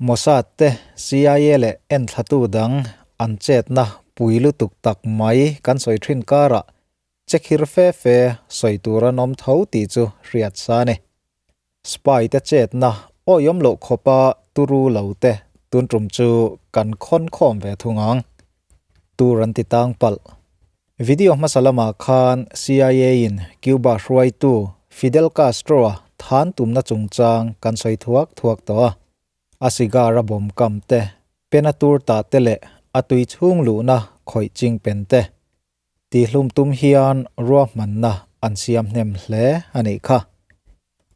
Mossad te, CIA leh enthlatu dang an chetna pui lutuk tak mai kan sawi thin karah che khir fe fe sawi tur an awm tho tih chu hriat sa a ni. Spy te chetna awihawm loh khawpa turu lo te tun tum chu kan khawn khawm ve thung ang. Tur an ti tang palh. Video hmasa lamah khan CIA in Cuba hruaitu Fidel Castro-a than tumna chungchang kan sawi thuak thuak tawh a. A cigar a bawm kam te, pen a tur tah te leh a tui chhung luhna khawih ching pen te Tihlum tum hian ruahmanna an siam hnem hle a nih kha.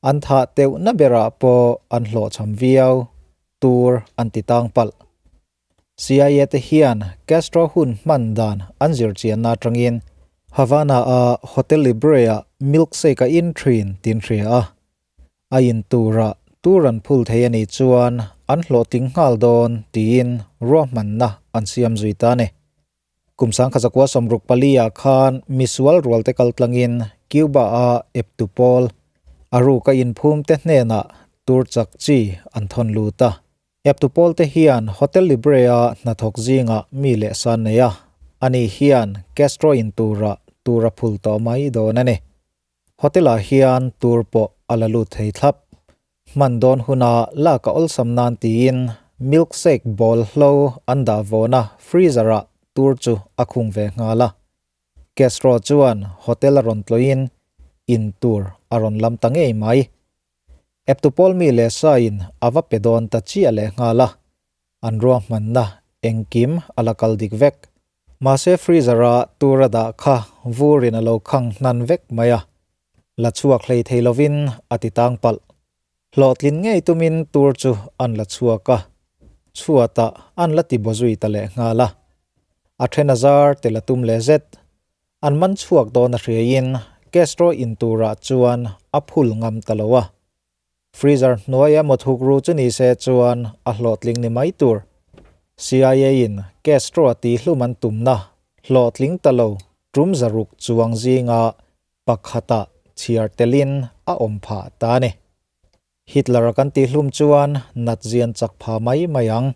An thah teuhna berah pawh an hlawhchham viau tur an ti tang palh. CIA te hian Castro hun hman dan an zir chianna atangin Havana-a Hotel Libre-ah milkshake a in thin tin hria a. A in turah tur an phul thei a nih chuan an hlawhtling nghal dawn tiin ruahmanna an siam zui ta a ni. Kum 1964 ah khan misual rualte kaltlangin Cuba-a eptu pawl a ruka inphumte hnenah tur chak chi an thawn lut a. Eptu pawlte hian Hotel Libre-a hnathawk zingah mi leh san nei a, ani hian Castro in turah tur a phul tawh mai dawn a ni. Hotel-ah hian tur pawh a la lut thei thlap. Hman dawn huna lak a awlsam nan tiin milkshake bowl hlo an dah vawna freezer-ah tur chu a khung ve nghal a. Castro chuan hotel a rawn tlawhin in tur a rawn lam ta ngei mai. Eptupawl mi leh saiin a va pe dawn ta chiah leh nghal a. An ruahmanna engkim a la kal dik vek. Mahse freezer-a tur a dah kha vurin a lo khang hnan vek mai a, la chhuak hlei thei lovin a ti tang palh. Hlawhtlin ngei tumin tur chu an la chhuak a, chhuatah an la ti baw zui ta leh nghal a. A then a zar te la tum leh zet. An man chhuak dawn a hriaiin Castro in turah chuan a phul ngam ta lo a. Freezer hnuaia mawthuk ru chu ni se chuan a hlawhtling ni mai tur. CIA in Castro a tihlum an tumna hlawhtling ta lo tum zaruk chuang zinga pakhata chhiar telin a awm phah ta a ni. Hitler-a kan tihlum chuan natzian chak pha mai mai ang.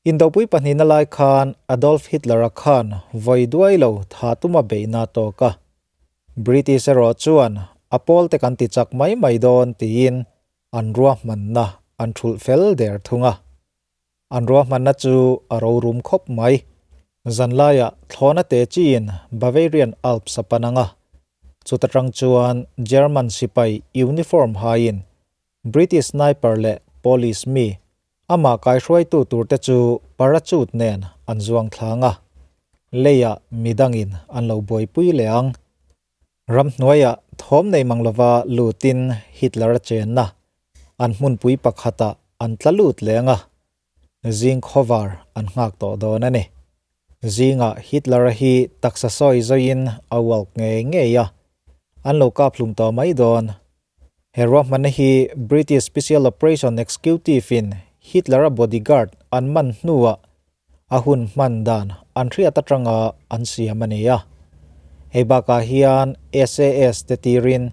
Indopui pahnihna lai khan Adolf Hitler-a khan vawi duai lo tha tuma beihna a tawk a. British erawh chuan a pawlte kan ti chak mai mai dawn tiin an ruahmanna an thulh fel der thung a. An ruahmanna chu a rorum khawp mai. Zanlaiah thlawna te chiin Bavarian Alps a pan ang a. Chuta tang chuan German sipai uniform haiin British sniper leh police mi Amah kaihruaitu turte chu parachute nen an zuang thlang a, leiah midangin an lo buaipui leh ang. Ramhnuaiah thawm nei mang lova lutin Hitler a chenna an hmunpui pakhatah an tla lut leng a, zing khawvar an nghak tawh dawn a ni. Zingah Hitler-a hi taksa sawi zawiin a walk ngei ngei a, an lo kap hlum tawh mai dawn. He ruahmanna hi British Special Operation Executive-in Hitler-a bodyguard an man hnuah a hun hman dan an hriat atanga an siam a ni a. Hei bakah hian SAS te tirin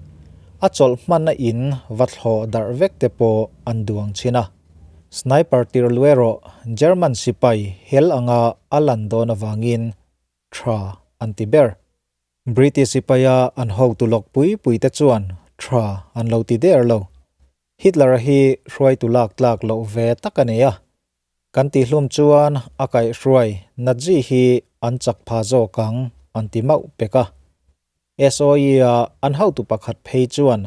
a chawlh hmanna in va thlawh darh vek te pawh an duang chhin a. Sniper tir lu erawh German sipai hel anga a lan dawn avangin tha an ti ber. British sipaia an hotu lawk pui pui te chuan tha an lo ti der lo. Hitler-a hi hruaitu lak tlak loh ve tak a ni a. Kan tihhlum chuan a kaihhruai Nazi hi an chak pha zawk ang an ti mauh pek a. SOE-a an hotu pakhat phei chuan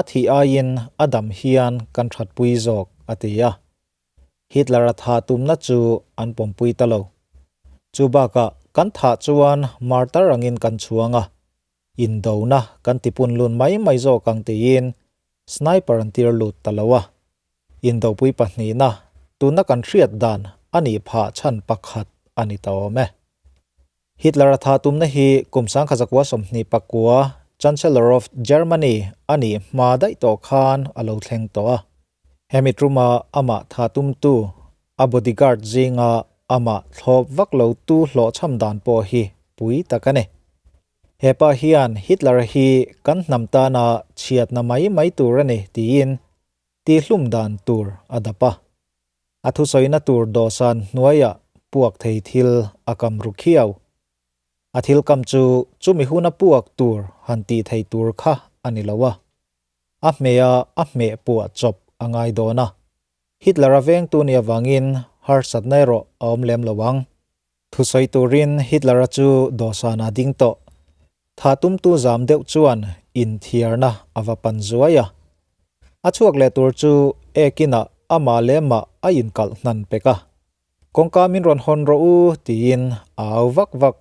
a thih aiin a dam hian kan thatpui zawk a ti a. Hitler-a thah tumna chu an pawmpui ta lo. Chu bakah kan thah chuan martar angin kan chhuang a, indona kan tipun lun mai mai zawk ang tiin sniper an tir lut ta lo a. Indopui pahnihna tuna kan hriat dan a nih phah chhan pakhat a ni ta awm e. Hitler-a thah tumna hi kum 1929 Chancellor of Germany a nih hma daih tawh khan a lo thleng tawh a. Hemi ṭuma amah thah tumtu, a bodyguard zinga amah thlawp vak lotu hlawhchham dan pawh hi pui tak a ni. He pa hian Hitler-a hi kan hnam tana chhiatna mai mai tur a ni tiin tihlum dan tur a dap a. A thusawina tur dawhsan hnuaiah puak thei thil a kam ru khiau. A thil kam chu chumi huna puak tur han tih thei tur kha a ni lo a. A hmeh a a hmeh puah chawp a ngai dawn a. Hitler-a vengtu nih avangin harsatna erawh a awm lem lo ang. Thusawi turin Hitler-a chu dawhsanah a ding tawh. Tha tumtu zam deuh chuan inthiarna a va pan zuai a. A chhuak leh tur chu ekinah amah leh mah a inkalh hnan pek a. Kawngka min rawn hawn rawh u tiin a au vak vak.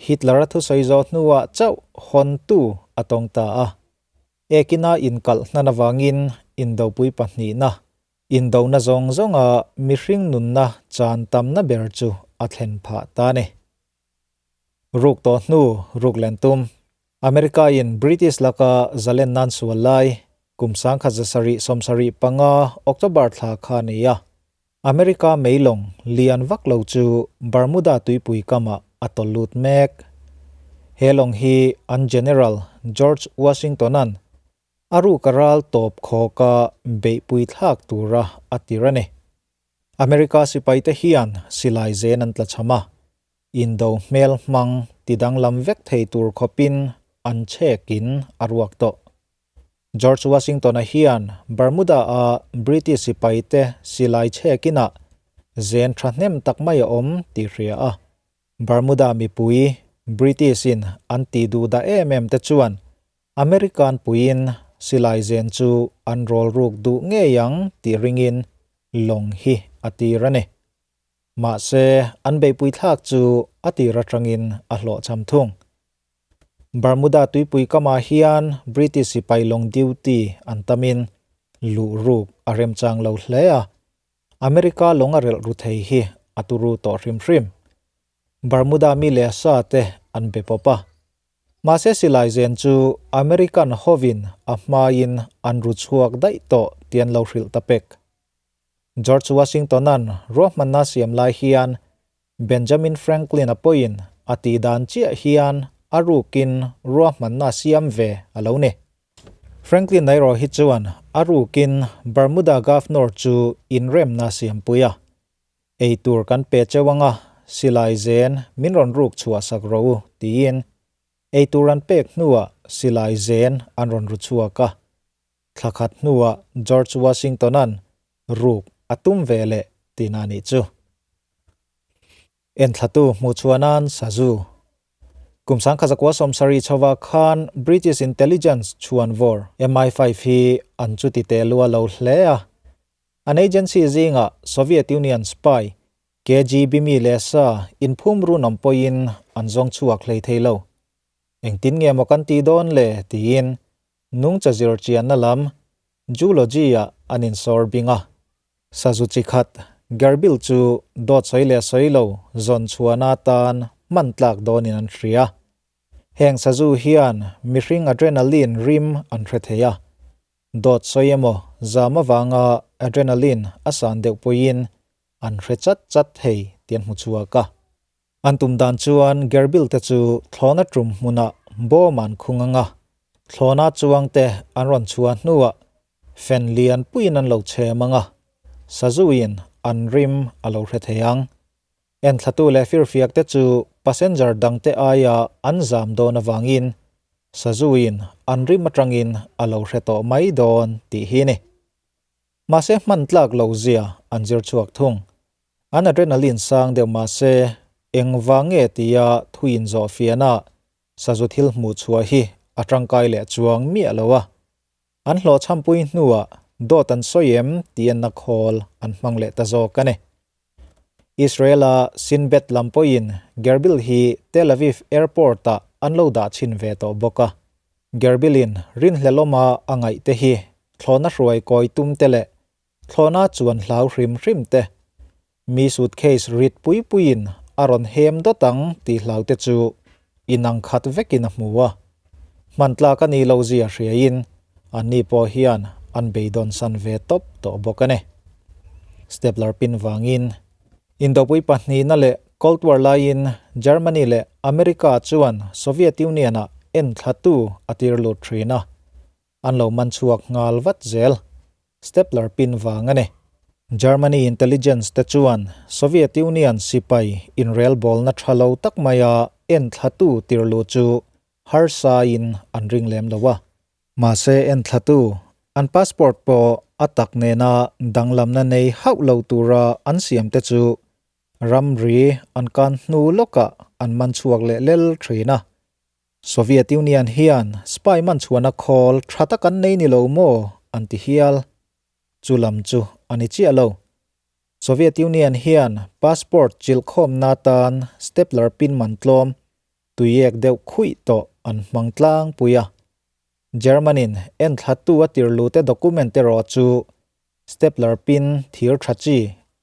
Hitler-a thusawi zawh hnuah chauh hawntu a tawng ta a. Ekina inkalh hnan avangin indopui pahnihna Indona zawng zawnga mihring nunna chan tamna ber chu a thlen phah ta a ni. Ruk tawh hnu ruk len tum. America-in British laka zalen nan sual lai, kum 1775 October thla kha a ni a. America meilawng lian vak lo chu Bermuda tuipui kamah a tawlh lut mek. He lawng hi an General George Washington-a'n A ruk a ral tawp khawka beihpui thlak tura a tir a ni. America sipaite hian silai zen an tlachham a, indo hmel hmang ti danglam vek thei tur khawpin an chhekin a ruak tawh. George Washington-a hian Bermuda-a British sipaite silai chhekinah zen thahnem tak mai a awm tih hria a, Bermuda mipui British-in an tih duh dah em em te chuan American puiin silai zen chu an rawl ruk duh ngei ang tih ringin lawng hi a tir a ni. Mahse, an beihpui thlak chu a tir atangin a hlawhchham thung. Bermuda tuipui kamah hian British sipai lawng duty an tamin luh ruk a remchang lo hle a, America lawng a relh ru thei hi a turu tawh hrim hrim. Bermuda mi leh sa te an be pawp a. Mahse silai zen chu American hovin a hmain an ru chhuak daih tawh tih an lo hrilh ta pek. George Washington-a'n ruahmanna siam lai hian Benjamin Franklin-a pawhin a tih dan chiah hian a rukin ruahmanna siam ve a lo ni. Franklin erawh hi chuan a rukin Bermuda Governor chu inremna siampui a. Ei tur kan pe cheu anga, silai zen min rawn ruk chhuah sak rawh u, tiin ei tur an pek hnuah silai zen an rawn ru chhuak a. Thla khat hnuah George Washington-a'n ruk a tum ve leh tihna a nih chu. Enthlatu hmuh chhuah nan sazu. Kum 1970 chhovah khan British Intelligence chhuanvawr MI5 hi an chuti teh lua lo hle a. An agency zingah Soviet Union spy KGB mi leh sa inphum run awm pawhin an zawng chhuak hlei thei lo. Engtin nge maw kan tih dawn le tiin nungcha zir chianna lam zoology-ah an insawr bing a. Sazu chi khat gerbil chu dawt sawi leh sawi lo zawn chhuahna atan hman tlak dawnin an hria. Heng sazu hian mihring adrenaline rim an hre thei a. Dawt sawi emaw zam avanga adrenaline a san deuh pawhin an hre chat chat thei tih an hmu chhuak a. An tum dan chuan gerbil te chu thlawna tum hmunah bawm an khung ang a, thlawna chuang te an rawn chhuah hnuah fan lian puiin an lo chhem ang a, sazuin an rim a lo hre thei ang. Enthlatu leh firfiak te chu passenger dangte aia an zam dawn avangin sazuin an rim atangin a lo hre tawh mai dawn tih hi ni. Mahse hman tlak lo zia an zir chhuak thung. An adrenaline sang deuh mahse engvang nge tia thuin zawh fiahna sazu thil hmuh chhuah hi a tangkai leh chuang miah lo a. An hlawhchhampui hnuah dawt an sawi em tih enna khawl an hmang leh ta zawk a ni. Israel-a Shin Bet lam pawhin Gerbil hi Tel Aviv Airport-ah an lo dah chhin ve tawh bawk a. Gerbil-in rinhlelawma a ngaih te hi thlawhna hruai kawi tum te leh thlawhna chuan hlau hrim hrim te, mi suitcase rit pui puiin a rawn hem dawt ang tih hlau te chu inang khat vekin a hmu a. Hman tlak a nih loh zia hriain anni pawh hian an beidawn san ve tawp tawh bawk a ni. Stapler pin vangin Indopui pahnihna leh Cold War laiin Germany leh America chuan Soviet Union-ah enthlatu a tir lut thin a, an lo man chhuak nghal vat zel. Stapler pin vang a ni. Germany intelligence te chuan Soviet Union sipai inrelbawlna tha lo tak maia enthlatu tirlu chu harsain an ring lem lo a. Mahse enthlatu an passport pawh a tak nena danglamna nei hauh lo tura an siam te chu ramri an kan hnu lawkah an man chhuak leh lel thin a. Soviet Union hian spy man chhuahna khawl tha tak an nei ni lo maw an ti hial. Chu lam chu a ni chiah lo. Soviet Union hian passport chilhkhawmna atan stapler pin man tlawm tuiek deuh khuih tawh an hmang tlangpui a. German-in enthlatu a tirlute document erawh chu stapler pin thir tha chi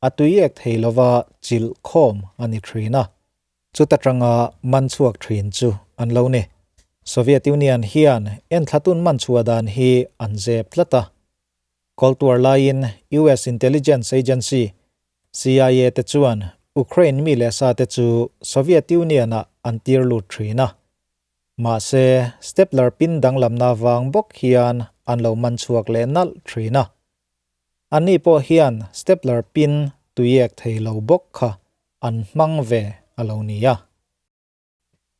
a tuiek thei lova chilhkhawm a ni thin a. Chuta tanga man chhuak thin chu an lo ni. Soviet Union hian enthlatun man chhuah dan hi an zep tlat a. Cold War laiin US Intelligence Agency, CIA, te chuan Ukraine mi leh sa te chu Soviet Union-ah an tir lut thin a. Mahse, stapler pin danglamna vang bawk hian an lo man chhuak leh nalh thin a. Anni pawh hian stapler pin tuiek thei lo bawk kha an hmang ve a lo ni a.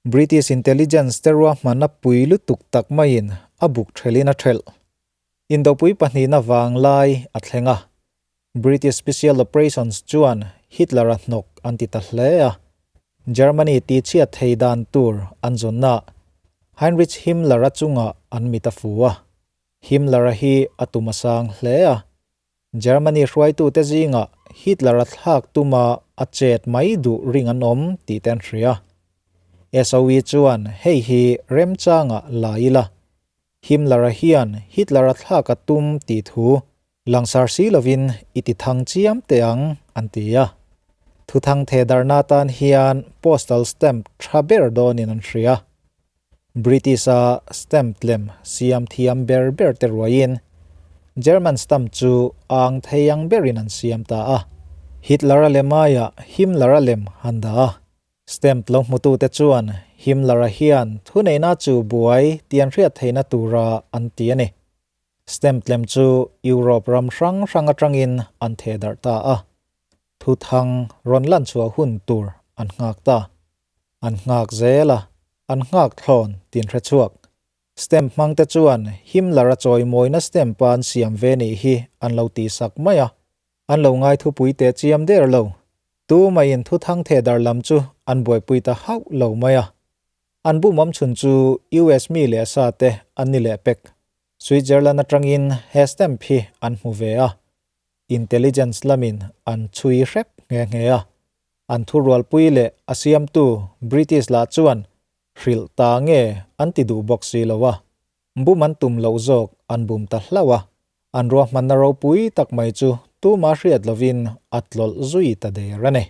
British intelligence te ruahmanna pui lutuk tak maiin a buk thelhin a thelh. Indopui pahnihna vanglai a thleng a. British Special Operations chuan Hitler-a hnawk an ti ta hle a. Germany tihchhiat thei dan tur an zawnna Heinrich Himmler-a chungah an mit a fu a. Himmler-a hi a tum a sang hle a. Germany hruaitute zingah Hitler-a thlak tuma a chet mai duh ring an awm tih te an hria. SOE chuan hei hi remchangah la ila, Himmler-a hian Hitler-a thlak a tum tih thu langsar si lovin i ti thang chiam teh ang an ti a. Thuthang thehdarhna atan hian postal stamp tha ber dawnin an hria. British-a stamp tlem siam thiam ber ber te ruaiin German stamp chu ang thei ang berin an siam ta a. Hitler-a lem aiah Himmler-a lem han dah a. Stamp lo hmutute chuan Himmler-a hian thuneihna chu buai tih an hriat theihna tura an ti a ni. Stamp tlem chu Europe ram hrang hrang atangin an thehdarh ta a. Thuthang rawn lan chhuah hun tur an nghak ta. An nghak zel a, an nghak thlawn tin hre chhuak. Stamp hmang te chuan Himmler a chawimawina stamp a an siam ve nih hi an lo tihsak mai a, an lo ngai thupui teh chiam der lo. Tu maiin thuthang theh dar lam chu an buaipui ta hauh lo mai a. An bumawm chhun chu US mi leh sa te an ni leh pek. Switzerland atangin he stamp hi an hmu ve a. Intelligence lamin an chhui hrep nghe nghe a, an thurualpui leh a siamtu British lah chuan hrilh ta nge an ti duh bawk si lo a, bum an tum loh zawk an bum ta hlauh a, an ruahmanna ropui tak mai chu tuma hriat lovin a tlawlh zui ta der a ni.